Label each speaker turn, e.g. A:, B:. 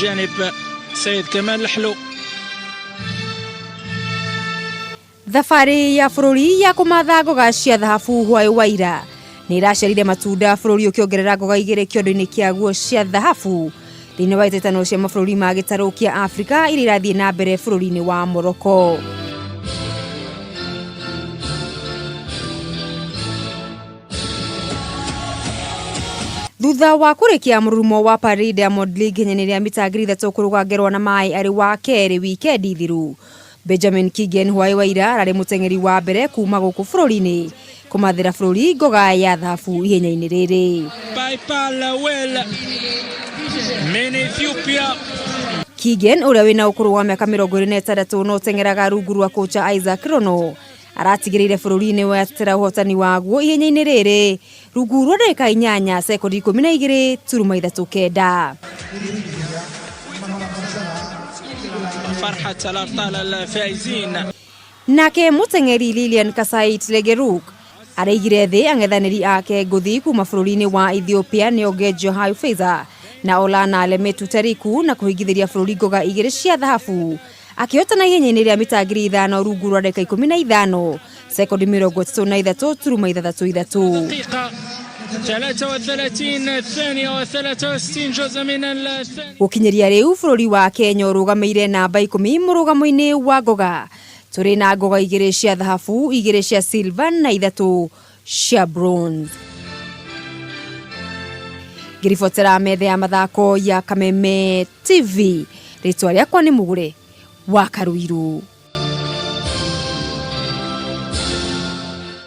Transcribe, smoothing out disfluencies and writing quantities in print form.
A: جانب سيد كمال الحلو.
B: Thabarĩ ya bũrũri ya kũmatha ngoga cia thahabu hwaĩ wa ira nĩ ĩraciarire matunda, bũrũri ũkĩongerera ngoga igĩrĩ kĩondo-inĩ kĩaguo cia thahabu thĩinĩ wa ĩtetano cia mabũrũri ma gĩtarũ kĩa Afrika iria irathiĩ na mbere bũrũri-inĩ wa Morocco. Thutha wa kũrĩkia mũrurumo wa Paris Diamond League ihenya-inĩ rĩa mita 3,000 kũrũga ngerwa na maĩ arĩ wa kerĩ wikendi thiru, Benjamin Kigen hwaĩ wa ira ararĩ mũteng'eri wa mbere kuma gũkũ bũrũri-inĩ kũmathĩra bũrũri ngoga ya thahabu ihenya-inĩ rĩrĩ.
A: بايبال ويل من اثيوبيا.
B: Kigen ũrĩa wĩna ũkũrũ wa mĩaka 26 na ũteng'eraga rungu rwa kocha Isaac Rono aratigĩrĩire bũrũri-inĩ wetetera ũhotani waguo ihenya-inĩ rĩrĩ rungu rwa ndagĩka 8 sekondi 12.39.
A: فرحة الأبطال الفائزين.
B: Nake mũteng'eri Lilian Kasait Legeruk araigire thĩ ang'ethanĩri ake ngũthi kuma bũrũri-inĩ wa Ethiopia nĩo Gejo Faiza na Olana Lemetu Tariku na kũhingithĩria bũrũri ngoga igĩrĩ cia thahabu akĩhotana ihenya-inĩ rĩa mita 5,000 rungu rwa ndagĩka 15 sekondi 33.63.
A: دقيقة 33 ثانية و63 جزء من الثانية.
B: Gũkinyĩria rĩu bũrũri wa Kenya ũrũgamĩire namba 10 mũrũgamo-inĩ wa ngoga, tũrĩ na ngoga igĩrĩ cia thahabu, igĩrĩ cia silver na ithatũ cia bronze. Ngĩribotera metha ya mathako ya Kameme TV, rĩtwa rĩakwa nĩ Mũgũre wa Karuiru.